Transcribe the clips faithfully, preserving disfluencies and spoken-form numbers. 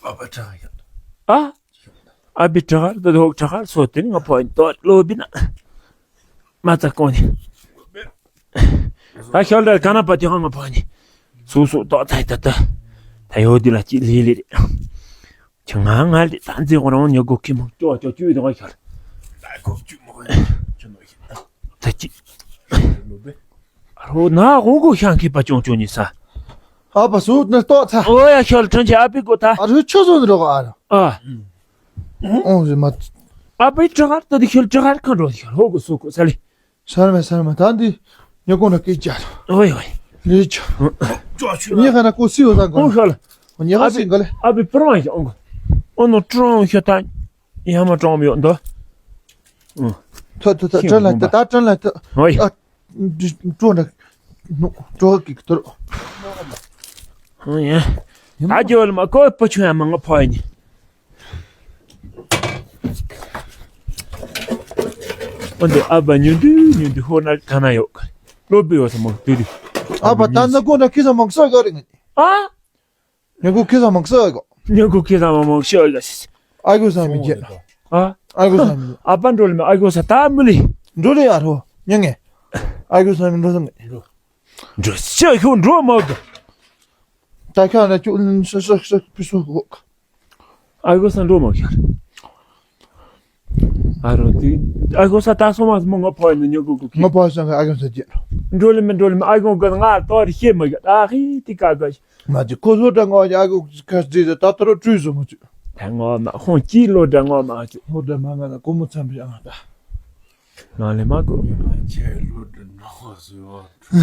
ཨ་ཕ་དྲག་ཡོད། ཨ། ཨ་བི་དྲག་ད་དོག་དྲག་སོ་དེ་ང་ཕོ་ཡིན་ཏོ་ལོ་བི་ན། མ་ཚ་ཀོ་ནི། ད་ཤོལ་ད་ག་ན་པ་དེ་ཧང་ང་ཕོ་ནི། སུ་སུ་ཏོ་ཚ་ད་ད། ད་ཡོད་དི་ལ་ཅི་ལི་ལི་རེད། ཁྱེད་ང་ང་ལི་ད་འཛི་ཁོ་རང་ཉོ་གོ་ཁི་མོ་ཅོ་ཅོ་ཅུ་དང་ཤར། ད་ཅི། རོ་ན་ཧོ་གོ་ཤང་ཁི་པ་ཅོང་ཅོ་ཉི་ས། ཨ་པ་སུ་ནི་ཏོ་ཚ། ཨོ་ཡ་ཤར་ཁྲན་ཆེ་ཨ་པི་གོ་ད། ཨ་རུ་ཆོ་ཟོ་ནི་རོ་ཨ་ར། ཨ། ཨོང་ཟི་མ། ཨ་པི་ཏྲ་ཧར་ཏ་དི་ཤར་ཏྲ་ཧར་ཁན་རོ་ཤར་ཧོ་གོ་སུ་གོ་ས་ལི། སར་མ་སར་མ་ད་འདི་ཉོ་གོ་ན་ཀི་ཅར། ཨོ་ཡ་ཨོ་ཡ། ལི་ཅ། ཉི་ཁ་ན་ཀོ་སི་ཡོ་ད་གོ། ཨོ་ཤར་ལ། ཉི་ཁ་སི་ག་ལེ། ཨ་པི་པྲོང་ཡ་ཨོང་གོ། ཨོ་ནོ་ཏྲོང་ཤ་ད། ཡ་མ་ཏྲོང་ཡོ་ད། ཐོ་ཐོ་ཐོ་ཁྱེད་ཏྲ་ལ་ཐོ་ད་ཏྲ་ལ་ཐོ། ཨོ་ཡ། ཨ། ཏྲོ་ན། ནོ་ཏྲོ་གི་ཏོ། ཨོ་ཡ། ད་ཇོལ་མ་ཀོ་པ་ཆུ་ཡ་མ་ང་ཕོ་ཡ་ནི། ཨོ་འདི་ཨ་བ་ཉུ་དུ་ཉུ་དུ་ཧོ་ན་ག་ན་ཡོད། ལོ་བི་ཡོ་ས་མ་དུ་དུ། ཨ་བ་ད་ན་གོ་ན་ཁི་ས་མང་ས་ག་རེ་ང་ཨ། ཉོ་གོ་ཁི་ས་མང་ས་ག་ཉོ་གོ་ཁི་ས་མང་མང་ཤ་ག་ཨ་གོ་ས་མི་ཇེ། ཨ། ཨ་གོ་ས་མི། ཨ་པ་འགྲོ་ལེ་མ་ཨ་གོ་ས་ད་མི་ལི། འགྲོ་ལེ་ཡ་རོ། ཉ་ངེ། ཨ་གོ་ས་མི་འགྲོ་ས་མི། འགྲོ་ཤ་ཁྱོད་འགྲོ་མ་ག་ད་ཁ་ན་ཅུ་ལིན་ཤ་ཤ་ཤ་པི་སུ་གོ། ཨ་གོ་ས་འགྲོ་མ་ཤར། ཨ་རོ་དི། ཨ་གོ་ས་ད་སོ་མ་སོ་མ་ང་ཕོ་ཡིན་ཉོ་གོ་གོ་ཁི། ང་ཕོ་ས་ང་ཨ་གོ་ས་ཅི། འགྲོ་ལེ་མི་འགྲོ་ལེ་མི་ཨ་གོ་གོ་ང་ཏོ་རི་ཤེ་མ་ག་ད་ཧི་དི་ཀ་ག་ཤི། མ་ཅི་ཁོ་ལོ་ད་ང་ཨ་གོ་ཁ་ཅི་ད་ད་ཏོ་རོ་ཅུ་སོ་མ་ཅི། ད་ང་མ་ཧོང་ཅི་ལོ་ད་ང་མ་ཅི། ལོ་ད་མ་ང་ན་ཀོ་མོ་ཚམ་རི་ཨ་ང་ད། ནང་ལས་མ་གོ། ཁྱེད་ལོ་དྲི་ནག་པོ་བཟོས་པ།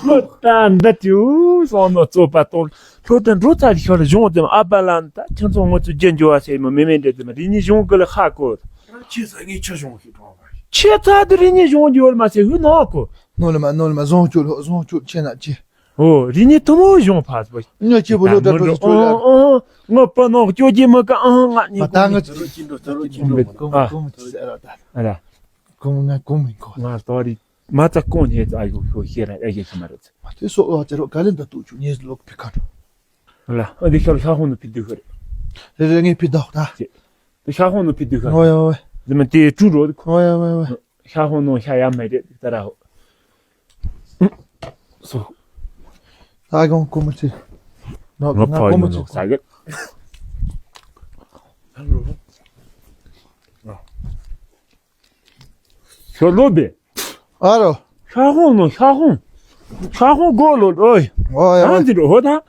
ལོ་ད་འདི་དུས་སོང་ནོ་རྩོད་པ་གཏོང་། ལོ་ད་འགྲོ་ཚར་ཤོར་གཞུང་དེ་ཨ་པ་ལ་ད་ཁྱེད་ཚོ་ངོ་ཚོ་རྒྱན་འཇོ་བ་ཟེར་མ་མེ་མེ་འདྲེ་དེ་མ་རི་ཉི་གཞུང་གི་ལ་ཧ་གོ། ཁྱེད་ཚ་ངས་ཁྱེད་གཞུང་ཞིག་གཏོང་བ། ཁྱེད་ཚ་དུ་རི་ཉི་གཞུང་འཇོ་བར་མ་ཟེར་ཧུ་ནོ་གོ། ནོ་ལ་མ་ནོ་ལ་མ་བཟང་སྤྱོད་ལོ་བཟང་སྤྱོད་ཆེ་ན་ཆེ། ཨོ། རི་ཉི་ཐུ་མོ་གཞུང་ཕ་སྤོ། ཉོ་ཆེ་བོ་ལོ་ད་འགྲོ་ཆེ་ཆོ་ཡ། ཨོ་ཨོ། ངོ་པ་ནོ་ཅོ་ཅི་མ་ཀ་ཨང་ང་ནི་ད་ང་ཚོ་ལོ་ཅི་འགྲོ་ད་ལོ་ཅི་འགྲོ་མ་ཀོ་མ་ཀོ་མ་ཅི་ཟེར་ར་ད། ཨ་ར། ཀོ་མ་ང་ཀོ་མ་ཀོ། ང་ཏོ་རི་མ་ཙ་ཀོ་ཉེ་ཙ་ཨ་ཡོ་ཤོ་ཤེ་ར་ཨེ་ཡེ་ཤེ་མ་ར་ཙ། མ་དེ་སོ་ཨ་ཙ་རོ་ག་ལེན་ད་ཏུ་ཆུ་ཉེ་ལོག་ཕི་ཁ་འགྲོ། ཨ་ལ་ཨ་འདི་ཤར་ཤར་ཧོང་ནུ་ཕི་དུ་ཤར། རེ་རེ་ངས་ཕི་ད་ཧོ་ད། དེ་ཤར་ཧོང་ནུ་ཕི་དུ་ཤར། ཨོ་ཡ་ཨོ་ཡ། དེ་མ་དེ་ཀྲུ་རོ། ཨོ་ཡ་ཨོ་ཡ་ཨོ་ཡ། ཤ་ཧོ་ནོ་ཤ་ཡ་མེ་རེད་ད་ར་ཧོ། སོ། ད་གོང་ཀོ་མ་ཅི། ནོ་ང་ཕ་ཡིན་ནོ་ས་གི། ཤོ་ལོ་བེ། ཨ་རོ། ཤ་ཧོང་ནོ་ཤ་ཧོང་། ཤ་ཧོང་གོ་ལོ་ལོ་ཡ། ཨོ་ཡ། ཨ་འདི་རོ་ཧོ་ད།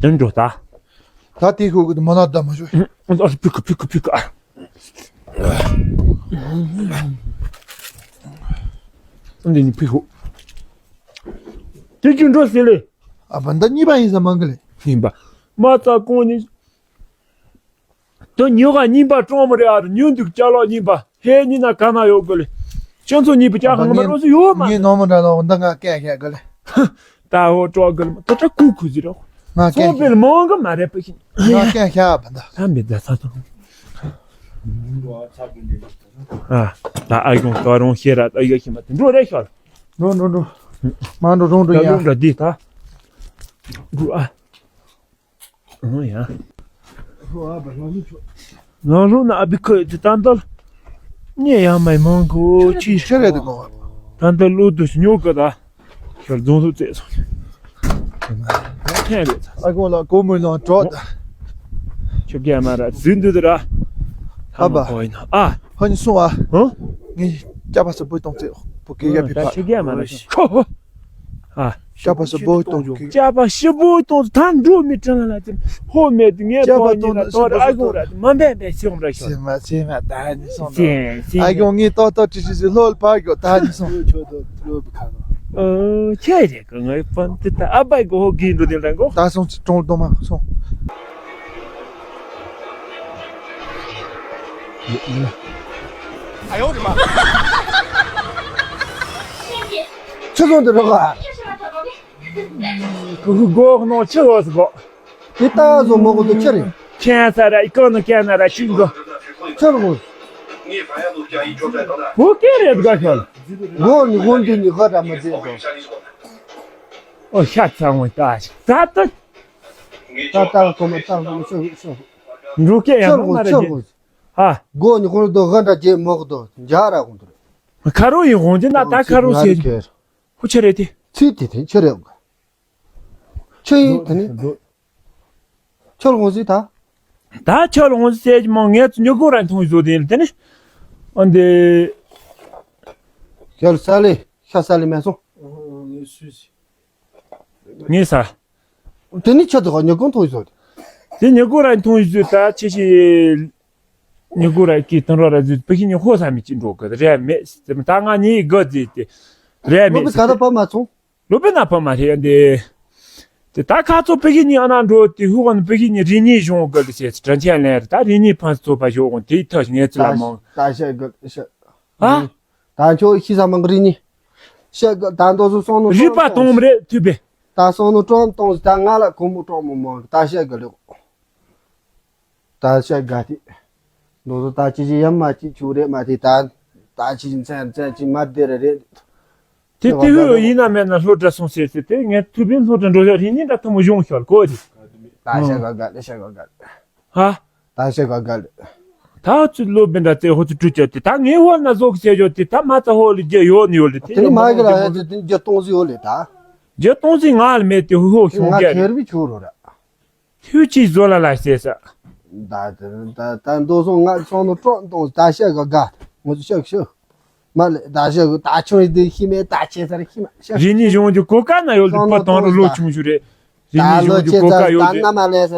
དེ་འགྲོ་ད། ད་དེ་ཁུག་གི་མ་ན་ད་མ་ཤོད། ཨ་ཕི་ཁུ་ཕི་ཁུ་ཕི་ཁུ་ཨ། འདི་ནི་ཕི་ཁུ། དེ་རྒྱུ་འགྲོ་ཟེར་ལེ། ཨ་བ་འདི་གཉིས་པ་ཡིན་ས་མང་གི་ལེ། ཡིན་པ། མ་རྩ་ཀོང་ནི། དོ་ཉོ་ག་གཉིས་པ་ཀྲོང་མོ་རེ་ཨ་རུ་ཉོན་འདུག་ཅ་ལག་གཉིས་པ་ཧེ་གཉིས་ན་ག་ན་ཡོད་གི་ལེ། ཁྱོད་ཚོ་གཉིས་པོ་ཅག་གང་མ་རོ་སུ་ཡོད་མ། ངའི་ནོར་མོ་འདྲ་ལོ་འདི་ང་སྐད་ཤད་གི་ལེ། ད་འོ་ཀྲོག་གི་ལེ་མ་ད་ད་ཀུ་ཁུ་ཟི་རོ། ང་སྐད་ཚོང་པའི་མང་གི་མ་རེད་པ་ཤིན། ང་སྐད་ཤད་བ་འདི། ད་མི་ད་ས་ཚོང་། ཨ་ད་ཨ་གོང་ད་རོང་ཤེས་ར་ད་ཡོད་ཤི་མ་དེ་འགྲོ་རེ་ཤོར། འགྲོ་འགྲོ་འགྲོ། མ་འགྲོ་རོང་འགྲོ་ཡ། འགྲོ་འདི་ད། འགྲོ་ཨ། ཨོ་ཡ། ལང་ལུག་ན་ཨ་བི་ཁོས་ཏི་ཏན་ཏན། ཉེ་ཡང་མའི་མང་གོ་ཅི་ཤེས་རེད་དུ་གོ། ཏན་ཏན་ལོ་དུ་ཉོ་ག་ད། ཤར་རྫོང་སུ་བཙས་སོང་། ཁྱེད་རེད། ཨ་ཁོང་ལ་ཀོ་མོ་ལང་གྲོགས་ད། ཁྱོད་རྒྱ་མ་ར་འཛིན་འདུག་ད་ར། ཨ་བ། ཧོ་ཡིན་ཨ། ཧོ་ནི་སོང་ཨ། ཧོ། ངས་སྐྱ་པ་སུ་བོས་གཏོང་བཙས་བོ་གེ་ཡ་ཕི་ཕ། ཁྱོད་རྒྱ་མ་ར་ཤོ། ཨ། སྐྱ་པ་སུ་བོས་གཏོང་རྒྱུ། སྐྱ་པ་སུ་བོས་གཏོང་ད་འགྲོ་མི་དྲན་ལ་ཅི། ཧོ་མེད་དུ་ངས་སྐྱ་པ་པོ་གཏོང་ཡིན་ན་ན་ཏོར་ཨ་གོང་ར་མ་འབད་འབད་ཤོག་ར་ཤོག། སེ་མ་སེ་མ་ད་ནི་སོང་། སེ་སེ། ཨ་གོང་ངས་ཏོག་ཏོག་ཅི་ཞིག་ཞིག་ལྷོད་ལ་ཕ་གོ་ད་ནི་སོང་། ཁྱོད་ཚོ་ལོ་བི་ཁ་གོ། ཨོ་ཁྱེད་རེད་གོ་ངའི་ཕན་དེ་ད་ཨ་པའི་གོ་ཧོ་གིས་འགྲོ་དེ་རང་གོ། ད་སོང་ཅི་གྲོང་གཏོང་མ་སོང་། ཨ་ཡོ་རི་མ། ཆུ་སོང་དེ་རོགས་ཨ། ཁུ་ཁུ་གོ་ནོ་ཆུ་འོ་སི་གོ། དེ་ལྟ་བཟོ་མོ་གོ་དེ་ཆུ་རེད། ཁྱེད་ས་ར་ཨི་ཀོ་ནོ་ཁྱེད་ན་ར་ཤིང་གོ། ཆུ་གོ། བུ་ཀེ་རེད་ག་ཤོལ། གོ་ནི་ཧོན་དེ་ནི་ག་ར་མ་ཟེར་གོ། ཨོ་ཤ་ཚང་བ་ད་ཤ་ད་ད། ད་ད་གོ་མ་ད་གོ་མ་ཤོག་ཤོག་འགྲོ་སྐད་ཡང་ཤོག་མ་ར་ཤོག་རྒྱལ། ཧ། སྒོ་ཉི་ཁོང་དུ་ག་འདྲ་རྒྱལ་མོག་དོ་འཇའ་ར་གོང་དུ་རེད། ཁ་རོ་ཡིན་གོང་ཅི་ན་ད་ཁ་རོ་ཟེར་གི་ཁུ་ཆེ་རེད་དེ། ཚིག་དེ་དེ་ཆེ་རེད་འོང་ག་ཆེ་ཡིན་དེ་ནི། ཁྱོད་ལ་ངོ་ཟིག་ད། ད་ཁྱོད་ལ་ངོ་ཟིག་ཟེར་གྱི་མོ་ངས་ཚུ་ཉི་གུ་ར་མཐོང་བཟོ་དེ་ཡིན་དེ་ནི། ཨ་འདི། ཁྱོད་ལ་ས་ལེ་ཤ་ས་ལེ་མེད་སོང་། ངས་ས། དེ་ནི་ཁྱོད་ཚོ་ཉི་གུ་མཐོང་བཟོ་དེ། དེ་ཉི་གུ་ར་མཐོང་བཟོ་ད་ཆེ་ཤི། ཉི་གུ་ར་ཀི་དང་ར་ར་ཟོ་པི་ཤི་ཉི་ཧོ་ས་མི་ཅི་འགྲོ་གི་རེད་མེད་ད་ང་ཉི་གུ་ཟིག་དེ། རེད་མེད་ལོ་པི་ཀ་ད་པ་མ་སོང་། ལོ་པི་ན་ཕ་མ་རེད་འདི། དེ་ད་ཁ་ཚོ་པི་ཤི་ཉི་ཨ་ན་འགྲོ་དེ་ཧུ་གོ་ན་པི་ཤི་ཉི་རི་ཉི་གཞུང་གི་ལ་བྱས་དྲན་ཆེན་ལན་རེད་ད་རི་ཉི་ཕན་ཚོ་པ་ཞོག་གོ་དེའི་ཐག་ངས་ཚུ་ལ་མང་། ད་ཤ་གི་ཤ། ཨ། ད་ཁྱོད་ཤི་ས་མང་གི་རི་ཉི། ཤ་གི་ད་འདོ་སོ་སོང་ནོ་རི་པ་གཏོང་མི་རེད་ཐུབ་པས། ད་སོང་ནོ་ཀྲོམ་གཏོང་ད་ང་ལ་གོ་མོ་ཀྲོམ་མོ་མང་གི་ད་ཤ་གི་ལོ། ད་ཤ་ག་དེ། འདོ་སོ་ད་ཅི་ཅི་ཡམ་མ་ཅི་ཆུ་རེད་མ་དེ་ད། ད་ཅི་ཅི་མཚན་མཚན་ཅི་མ་དེ་རེད་རེད། དེ་དེ་ཧུ་ཡིན་ན་མེད་ན་ལྷོ་བྲ་སོང་ཟེར་ཟེར་དེ་ངས་ཐུབ་པའི་ལྷོ་བྲ་འགྲོ་ཤག་རི་ཉི་འདྲ་ཐུ་མོ་གཞུང་ཤོར་གོ་དེ། ད་ཤ་ག་ག་ལེ་ཤ་ག་ག་ལེ། ཧ། ད་ཤ་ག་ག་ལེ། ད་ཚུ་ལོ་བེ་འདྲ་ཙེ་ཧོ་ཚུ་ཀྲུ་ཅོ་དེ་ད་ངས་ཧོ་ན་ཟོག་ཟེར་ཡོད་དེ་ད་མ་ཚ་ཧོ་ལི་རྒྱ་ཡོད་ནི་ཡོད་ལི་དེ་དེ་ནི་མ་གི་ལ་ཡ་དེ་རྒྱ་གཏོང་ཟི་ཡོད་ལི་ད། རྒྱ་གཏོང་ཟི་ང་ལ་མེད་དེ་ཧོ་ཤོང་ང་རྒྱ་ཁེར་བི་ཆུ་རོ་ར། ཐུགས་ཀྱིས་བཟོ་ལ་ལ་ཟེར་ས། ད་ད་ད་མདོ་སོང་ང་སོང་ནོ་ཀྲོང་ཏོང་ད་ཤ་ག་ག་ངོ་ཚོ་ཤག་ཤག་མ་ལེ་ད་ཤ་ག་ད་ཆུང་ཡི་དེ་ཤི་མེད་ད་ཆེ་ས་རེ་ཤི་མ་ཤག་རི་ཉི་གཞུང་གི་གོ་ཀ་ན་ཡོད་དུ་སོང་པ་ནོ་དང་རུ་ལོ་ཆུང་ཤུ་རེད། རི་ཉི་གཞུང་གི་གོ་ཀ་ཡོད་དུ་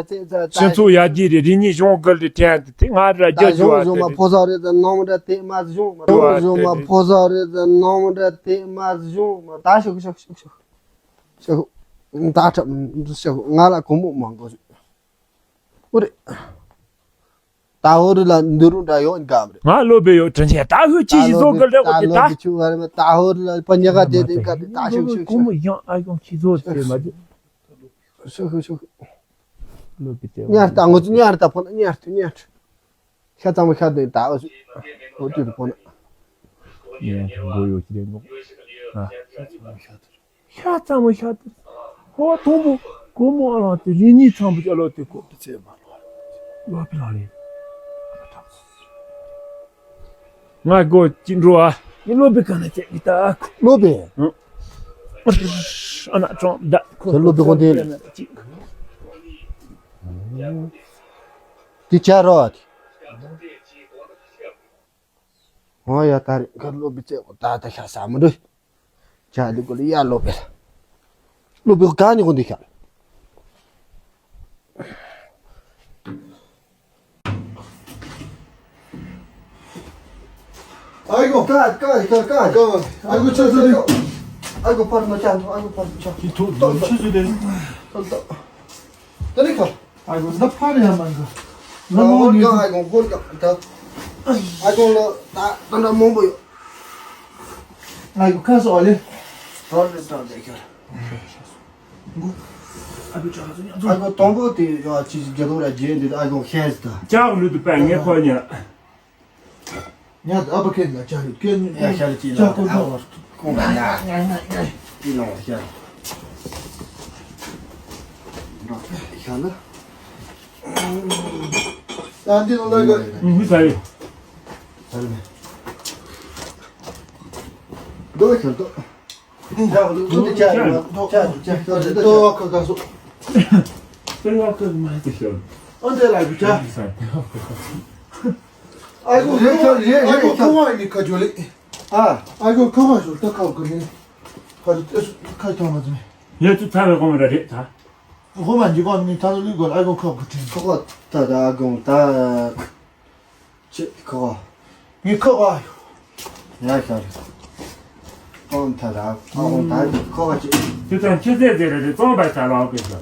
སྤྱི་ཚོགས་ཡར་རྒྱས་རེད་རི་ཉི་གཞུང་གི་ལི་ཕྲན་དེ་ང་ར་རྒྱ་ཇོ་བ་དེ་རེད། ཕོ་ས་རེད་ད་ནོམ་ར་དེ་མ་གཞུང་མ་ཕོ་ས་རེད་ད་ནོམ་ར་དེ་མ་གཞུང་མ་ད་ཤག་ཤག་ཤག་ཤག་ཤག་ད་ཁྲབ་ཤག་ང་ལ་གོང་མོ་མང་གོ་ཤག་འོ་རེད། ད་ཧོ་རི་ལ་འདི་རུ་འདྲ་ཡོང་གམ་རེད། ང་ལོ་བེ་ཡོད་དྲན་ཆེ་ད་ཧུ་ཅི་ཞིག་བཟོ་གི་རེད་གོ་དེ་ད། ད་ལོ་བེ་ཆུ་བ་རེད་ད་ཧོ་རི་ལ་པ་ཉ་ག་དེ་དེ་ག་དེ་ད་ཤུ་ཤུ་ཤུ། གོ་མོ་ཡང་ཨ་ཡོང་ཅི་བཟོ་དེ་མ་དེ། ཤུ་ཤུ་ཤུ། ལོ་བེ་དེ། ཉར་ད་ངོ་ཚུ་ཉར་ད་ཕོ་ན་ཉར་ཐུ་ཉར་ཐུ། ཤ་ཚང་མ་ཤ་དེ་ད་ཨོ་ཤུ། ཨོ་དུ་དུ་ཕོ་ན། ཉར་ཐུ་མགོ་ཡོ་ཅི་རེད་ནོ། ཨ། ཤ་ཚང་མ་ཤ་དེ། ཧོ་དང་པོ་ཀོ་མོ་ཨ་ལང་དེ་རི་ཉི་ཚང་པོ་ཅ་ལོ་དེ་ཀོ། ལོ་པི་ལ་ལེ། ང་གོ་ཅི་འགྲོ་ཨ། ནི་ལོ་པི་ག་ན་ཅེ་གི་ད། ལོ་པི། ཨ་ན་ཅོང་ད་ཁོ་ལོ་པི་གོ་དེ། དེ་ཅ་རོ་ཨ། ཨོ་ཡ་ད་རེ་ག་ལོ་པི་ཙེ་གོ་ད་ད་ཤ་ས་མ་འདྲ། ཅ་ལི་གོ་ལི་ཡ་ལོ་པེ། ལོ་པེ་ག་ནི་གོ་འདི་ཤ། ཨའི་གོ། ཀ་ཀ་ཀ་ཀ་ཀ། ཨའི་གོ་ཆུ་ཟོ་ལི། ཨའི་གོ་པར་མ་ཅན་ཨའི་གོ་པར་མ་ཅན། ཁྱི་ཐུག་ཆུ་ཟོ་ལི། ཏོ་ཏོ། ད་ནི་ཁ། ཨ་ཁུ་ད་ཕར་ཡང་མ་འགྲོ། ན་མོ་ནི། ཨ་ཁུ་ཧོར་ཀྱང་ད། ཨ་ཁུ་ལོ་ད་ད་འདྲ་མང་པོ་ཡོད། ཨ་ཁུ་ཁ་སོ་ཨ་ལེ། ཧོར་ལེ་ད་དེ་ཁྱོད། ཨ་ཁུ་ཅག་ཚོ་ཉག་ཚོ། ཨ་ཁུ་དང་པོ་དེ་ཡོད་ཅི་རྒྱ་ལོ་ར་རྒྱན་འདི་ཨ་ཁུ་ཤེས་ད། ཅག་ལུས་དུ་པ་ངས་ཁོ་ཉ། ཉ་ཨ་ཕ་ཁེ་ན་ཅག་ལུས་ཁེ་ཉ། ཡ་ཤར་ཅི་ལ་ཅག་ཁོ་ཨ་ཁུ་ཁོང་ང་ཉ་ཉ་ཉ་ཉ་ཅི་ལ་ཤར། ཤར་ལ། ད་འདི་ལ་ག་ཨུ་ཧུ་ད་ཡོད། ད་ལ་མེད། འདི་ལ་ཤར་ཏོ། ཡ་ལུ་ཏོ་དེ་ཅག་ཡོད་ཏོ་ཅག་ཅག་ཏོ་ཁ་ཁ་སོ། ཏོ་ཡ་ཁ་མ་དེ་ཤར། ཨོ་འདི་ལ་གུ་ཅག་ཨ་ཁུ་རེ་ཁ་རེ་རེ་ཁ་ཁ་བ་ནི་ཁ་ཇོ་ལེ། ཨ། ཨ་ཁུ་ཁ་བ་ཞོ་ཏ་ཁ་གུ་ནི། ཁ་ཁ་ཐོང་མ་ཛི་མེ། ཡ་ཚུ་ཚ་བའི་གོང་ར་རེད་ད། ཧོ་མ་འཇིག་གོ་ནི་ཐ་ལུ་གོ་ཨ་ཁུ་ཁ་གུ་ཁྲིན། ཁོ་ཁོ་ད་ད་ཨ་ཁུ་ད། ཅི་ཁོ། ངི་ཁོ་བ། ཡ་ཤར། ཁོང་ཐ་ད་ཁོང་ད་ཁོ་བ་ཅི། དེ་ཙམ་ཆུ་ཚད་ཟེར་རེད་རྩོམ་པ་ཤ་ལོག་གི་ཤར།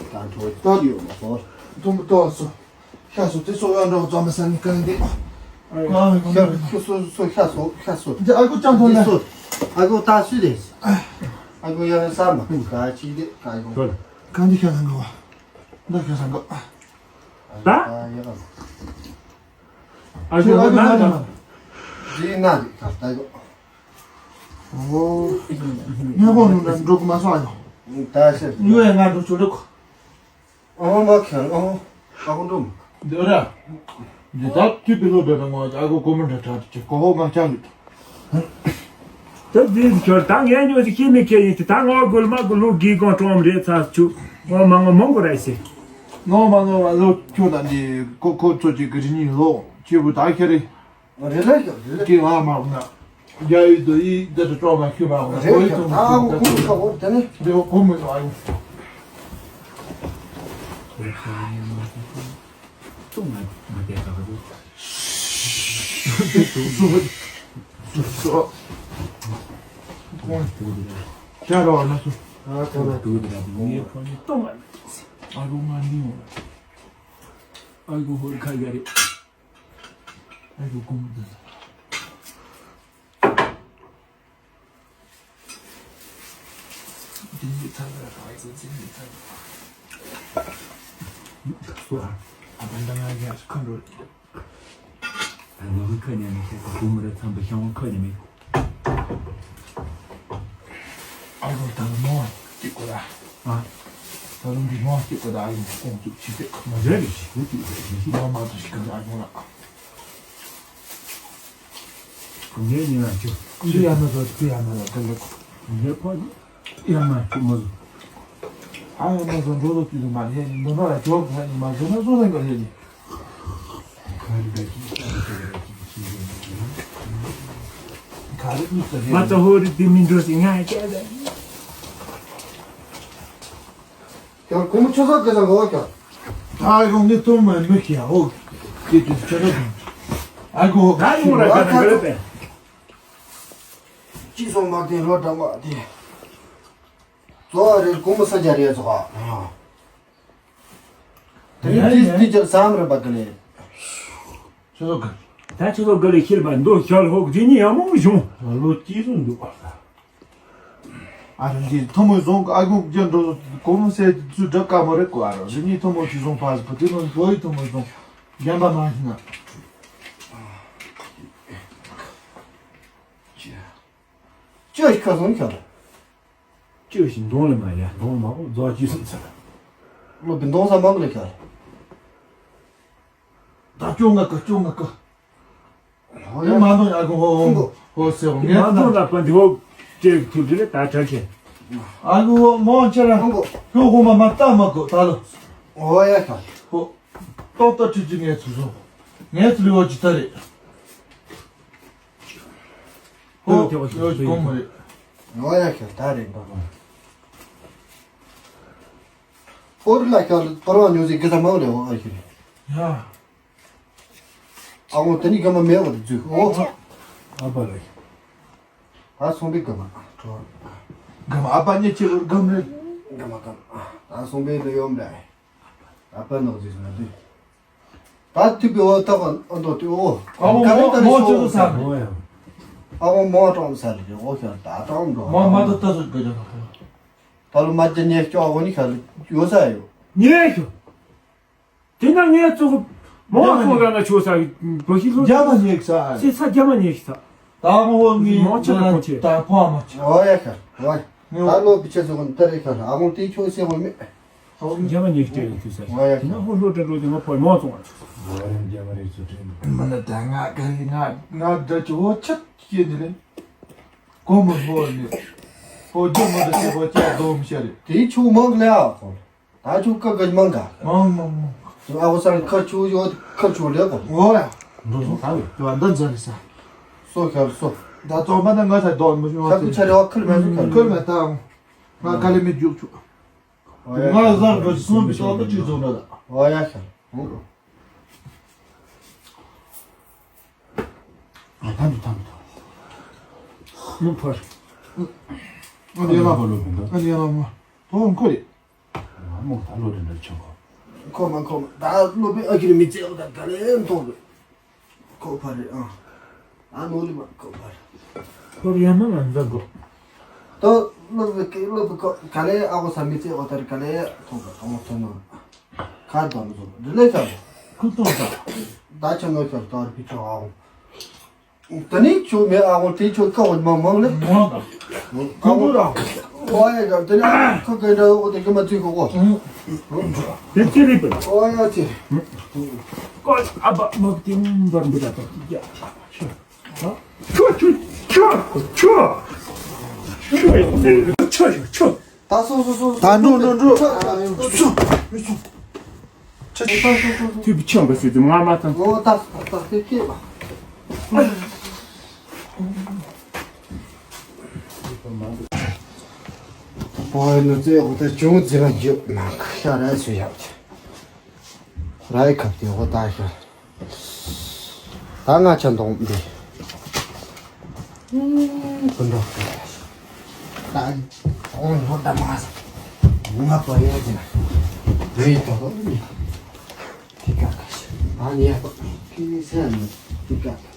ད་འགྲོ་ཏོ་ཡོད་མ་སོ། དུམ་ཏོ་སོ། ཤ་སོ་དེ་སོ་ཡང་འགྲོ་རྩོམ་པ་ས་ནི་ཀན་དེ། ཤ་སོ་སོ་ཤ་སོ་ཤ་སོ། འདི་ཨ་ཁུ་ཅང་ཐོན་ལ། ཨ་ཁུ་ད་སུ་རེད། ཨ་ཁུ་ཡང་ས་མ་ཁུ་ད་ཅི་རེད་ད་ཨ་ཁུ། གང་འདི་ཤ་ལང་གོ། འདི་ཤ་ལང་གོ། ད། ཨ་ཁུ་ན་ད། འདི་ན་འདི་ད་ད་ཡོ། ཨོ། ཉ་གོ་ནུ་ད་འགྲོ་གི་མ་སོང་ཨ་ཡོ། ད་ཤ། ཉུ་ཡ་ང་འགྲོ་ཆོ་འགྲོ་གོ། ཨོ་མ་ཁྱེར་ཨོ། ཨ་ཁུ་འགྲོ། འདི་ར། འདི་ད་ཐུབ་པའི་སློབ་གྲྭ་དང་ང་ཨ་ཁུ་ཀོ་མན་ཌར་གྲགས་ཀྱི་གོ་ཧོ་ང་ཅང་གི། ད་འདི་ཁྱོད་ད་ངས་ཉོ་ཞིག་ཤེས་མི་ཁྱེད་ཡིན་ཏེ་ད་ང་དགོལ་མ་དགོལ་ལུག་གི་གང་གྲོང་རེད་ཚ་ཆུ་ང་མ་ང་མང་གོ་ར་ཤེ། ང་མ་ང་བ་ལོ་ཁྱོད་ད་འདི་ཁོ་ཁོ་ཚོ་ཅིག་གི་རི་ཉིན་ལོ་ཅེ་བུ་ད་ཁྱེར་རེད། རེད་ལ་ཡོད་རེད་ལ། ཀྱི་ང་མ་ང་རྒྱ་ཡུལ་དུ་ཡི་འདི་དུ་གྲོགས་མ་ཤི་མ་ང་རེད་ཡོད་ད་ཨ་ཁུ་ཁུ་ཁ་བོ་དེ་ནི་འདི་བ་ཁོ་མི་ང་ཡོད། ཏུང་ང་མ་དེ་ཁ་བོ། སུ་སུ་སུ། ཁོང་དུ་དེ་ར། ཁྱེད་རོགས་ན་སུ། ཨ་ཁོ་ན་དུ་དེ་ར་དུ་ངའི་ཕོ་ཉི་ཏུང་ང་མ་དེ་སི། ཨ་རུ་ང་ནི་ཡོད། ཨ་རུ་ཧོར་ཁ་ག་རེད། ཨ་རུ་ཀུམ་དུ། དེ་ནི་ཐ་ལ་ར་ཙི་ཙི་ནི་ཐ་ལ། སོ་ཨ། ཨ་བན་ད་ང་ཡ་ཁ་འགྲོ། ཨ་ནི་ཁ་ཉན་ནི་ཁ་ཁ་ཀུམ་ར་ཚང་པ་ཤང་ཁ་ཉན་མེད། ཨ་རུ་ད་ལ་མོ་ཅིག་གོ་ད། ཨ། ད་ལུང་གི་མོ་ཅིག་གོ་ད་ཨ་ཡུང་ཀོང་ཅུ་ཆི་ཏེ། མ་རེད་ལི་ཤི་ཀུ་ཅུ་ཅི་ཤི་མོ་མ་ཏུ་ཤི་ཀ་ཨ་ཡུང་ལ། ངས་ཉིན་ལ་ཅི། ཅི་ཡ་མ་ཟོ་ཅི་ཡ་མ་ཟོ་དེ་ལེགས། ངས་ཕོ་ཉི་ཡ་མ་ཅི་མ་ཟོ། ཨ་ཡ་མ་ཟོ་འགྲོ་ཟོ་ཅི་ཟོ་མ་ཡ་ཉི་འདོ་ན་ལ་ཅོག་ཁ་ཉི་མ་ཟོ་ན་ཟོ་ན་འགྲོ་ཡ་ཉི། ག་རེ་ད་ཅི་ས་རེ་ད་རེ་ཅི་ཅི་ཟོ་ཉི། ག་རེ་ཉི་ས་རེ། མ་ཏོ་ཧོ་རི་དི་མི་འགྲོ་སི་ང་ཡ་ཅི་ཡ་ད། ཀྱང་ཁོ་མོ་ཆོས་ས་སྐད་ཆ་གོ་ཀྱང་། ད་ཡོང་ནི་ཐོག་མ་མི་ཤེས་ཨོ། ཀྱེ་ཀྱེ་ཆོས་ས་དང་། ཨ་ཁོ་ད་ཡོང་ར་ད་ད་རེད་པས། ཅི་སོང་མ་དེ་ལོ་དྲང་བ་དེ། ཙོ་རེ་ཁོ་མོ་ས་རྒྱ་རེ་ཙོ་ཨ། དེ་ནི་དེ་དེ་ཅར་བསམ་རེ་པ་ག་ལེ། ཆོས་ས་ག་ད་ཆོས་ས་ག་ལེ་ཤེས་པ་འདོ་ཤར་ཧོག་ཇི་ནི་ཡ་མོ་བྱུང་། ལོ་ཅི་སོང་འདུག་ཨ། ཨ་རི་འདི་ཐོ་མོ་བཟུང་ཨ་གུང་རྒྱ་འགྲོ་གོམ་སེ་ཚུ་འདྲ་དཀའ་མོ་རེད་གོ་ཨ་རོ་རི་ཉིས་ཐོ་མོ་ཞིག་བཟུང་ཕ་སི་པོ་ཏི་ནོ་བོ་ཡི་ཐོ་མོ་བཟུང་རྒན་པ་མ་ཤི་ན། ཅི་ཅི་ཁ་སོང་ཁྱོད། ཅི་ཞིག་འདོང་ལ་མ་ཡ་འདོང་མ་གོ་རྫོགས་ཅི་སོང་ཚར། བློ་བི་འདོང་ས་མང་ལ་ཁྱོད། ད་ཅོ་ང་ཀ་ཅོ་ང་ཀ། ཨེ་མ་འདོང་ཡ་གོ་ཧོ་ཧོ་ཧོ་སེ་ཧོ་ངས་མ་འདོང་ལ་པ་འདི་ཧོ་ཅེ་ཐུབ་ཅི་རེད་ད་དྲག་ཆེ། ཨ་གོ་ཧོ་མོ་ཆེ་ར་ཧོ་ཧོ་མ་མ་ལྟ་མ་གོ་ད་ལོ། ཨོ་ཡ་ཁ། ཧོ། ཏོག་ཏོ་ཁྲི་ཅི་ངས་ཚུ་སོ། ངས་ཚུ་ལི་ཧོ་ཅི་ད་རེད། ཧོ་ཡོ་ཅི་གོང་མ་རེད། ཨོ་ཡ་ཁ་ད་རེད་འདོང་། ཧོ་རི་ལ་ཁ་པར་བ་ཉོ་ཟིག་གི་ད་མང་རེད་ཧོ་ཨ་ཁི་རེད། ཡ། ཨ་ཁུ་དེ་ནི་རྒན་མ་མེད་བ་དེ་ཚུ་ཨོ། ཨ་པ་ལ། ད་སོང་པའི་རྒན་མ། རྒན་མ་ཨ་པ་ཉེ་ཆེ་བར་རྒན་རེད། རྒན་མ་རྒན། ད་སོང་པའི་ལ་ཡོམ་རེད། ཨ་པ་ནག་ཅིག་ན་དུས། ད་ཐུབ་པའི་འོ་ཐག་ཨ་མདོ་དེ་ཨོ། ཨ་ཁུ་ག་རེ་ག་རེ་མོ་ཤོག་ཆུ་ས་ས་རེད། ཨ་ཁུ་མོ་གྲོང་ས་རེད་ཨོ་ཤ་ད་གྲོང་འགྲོ། མོ་མ་ད་ད་ཟོ་ག་ཇ་ད། ད་ལོ་མ་ཇ་ཉེ་ཤོག་ཨ་ཁུ་ནི་ཤ་ཡོད་ས་ཡོད། ཉེ་ཤོག་དེ་ན་ངས་ཚོ་མོ་ཚོ་ར་ན་ཆོ་ས་བོ་ཤི་ལོ། རྒྱ་མ་ཉེག་ས། སི་ཚ་རྒྱ་མ་ཉེག་ས། ད་མོ་མི་མོ་ཆ་ན་ཁོང་ཆེ། ད་ཕོ་མ་ཆ། ཨོ་ཡ་ཤ། ཝའི། ད་ལོ་བི་ཆ་ཚོ་ཁོང་ཏ་རེ་ཤ་ཨ་མོ་ཏི་ཆོ་སེ་ཧོ་མེ། རྒྱ་མ་ཉེག་ཏྲེ་ཡོད་དུས་ས། ཨོ་ཡ་ཤ། ན་ཧོ་ལོ་ཏྲེ་ལོ་ཏེ་ང་ཕོ་མོ་ཚོ་ང་ཆོ། ཝའི་རྒྱ་མ་རེ་ཚོ་ཏྲེ། མ་ན་ད་ང་ག་ལི་ང་ང་ད་ཆོ་ཆ་ཁྱེད་ནི་ལེ། གོ་མོ་ཧོ་ནི། ཧོ་རྒྱ་མ་ད་ཆོ་ཧོ་ཆ་དོ་མི་ཤ་རེ། དེ་ཆོ་མང་ལེ་ཨ་ཁོང་། ད་ཁྱོད་ཀ་ག་མང་ག་མང་མང་། ཨ་བོ་སར་ཁ་ཆུ་ཡོད་ཁ་ཆུ་ལེ་གོ། ཨོ་ཡ། འགྲོ་སོང་ད་བས། ད་འདི་འཛིན་རེད་ས། སོ་ཁར་སོ། ད་ཙོ་མ་ད་ང་ས་དོག་མི་ཤོང་ཁ་ཁུ་ཆ་རེ་བ་ཁུར་མེད་སོ་ཁར་ཁུར་མེད་ད། ང་ཀ་ལེ་མི་རྒྱུག་ཆུ། ང་ཟར་འགྲོ་སོང་བི་ཏོག་ཏོ་ཅི་ཙོ་འགྲོ་ད། ཨོ་ཡ་ཤ། ཨ་ཐམ་ཐམ་ཐམ། མུ་ཕར། ཨ་ཡ་ལ་ཨ་ཡ་ལ་མ། ཐོང་ཁོ་རེད། ང་མོ་ད་ལོ་རེ་འདྲ་ཆོག་གོ། ཁོ་མ་ཁོ་མ་ད་སློབ་དཔོན་ཨ་ཁྱི་རེ་མི་ཚེ་ཨོ་ད་ག་ལེ་མཐོང་དགོས། ཁོ་ཕ་རེ་ཨ། ཨ་ནོ་ལི་མ་ཁོ་ཕ་རེ། ཁོ་རེ་ཡ་མ་ང་འཛམ་གོ། ད་སློབ་དཔོན་སློབ་དཔོན་ཁོ་ག་ལེ་ཨ་ཁོ་ས་མི་ཚེ་ཨོ་ད་རེ་ག་ལེ་མཐོང་གོ་ཐོང་ཐོང་ནོ། ཁ་དོ་མི་ཚོ་རེ་ལེ་ཁ་ལེ། ཁུ་ཐོང་ད། ད་ཆ་ནོ་ཁ་ལེ་ད་རེ་ཕི་ཆོ་ཨ་ཁོ། ད་ནི་ཁྱོད་མེད་ཨ་ཁོང་དེ་ཁྱོད་ཀ་བོ་མང་མང་ལེ། མང་དང་། ཀུ་ཀུ་ར། ཨོ་ཡ་ཡ། དེ་ནས་ཁ་སྐད་འདྲ་འོ་དེ་གི་མ་ཚུད་ཁོ་གོ། དེ་ཅི་རེད་པས། ཨོ་ཡ་ཅི། ཀོ་ཨ་བ་མ་དེ་འབར་འབུ་ད་ད་ཡ། ཆོ་ཆོ་ཆོ་ཆོ། ཆོ་ཆོ་ཆོ། ད་སོ་སོ་སོ། ད་འགྲོ་འགྲོ་འགྲོ། ཆོ་ཆོ་ཆོ། ཆོ་ཆོ་ཆོ། དུས་བུ་ཆུང་བ་ཟེར་དུས་ང་མ་ཐང་། ཨོ་ད་ད་དེ་སྐྱེས་པ། ཨོ་ནུ་ཙེ་འོ་ད་ཅུང་ཙེ་ལ་རྒྱུ་མ་ཁ་ཤ་ར་སུ་ཡག་ཅི། རའི་ཁབ་དེ་འོ་ད་ཤ། ད་ང་ཆ་འདོང་འདི། ཀུན་འགྲོ། ད་འོང་འོ་ད་མ་ས། ང་པ་ཡ་ཅི་ན། རེད་དོ། དེ་ཀ་ཀ་ཤ། ཨ་ནི་ཡ་པ། ཁི་སེ་ནི་དེ་ཀ་ཀ།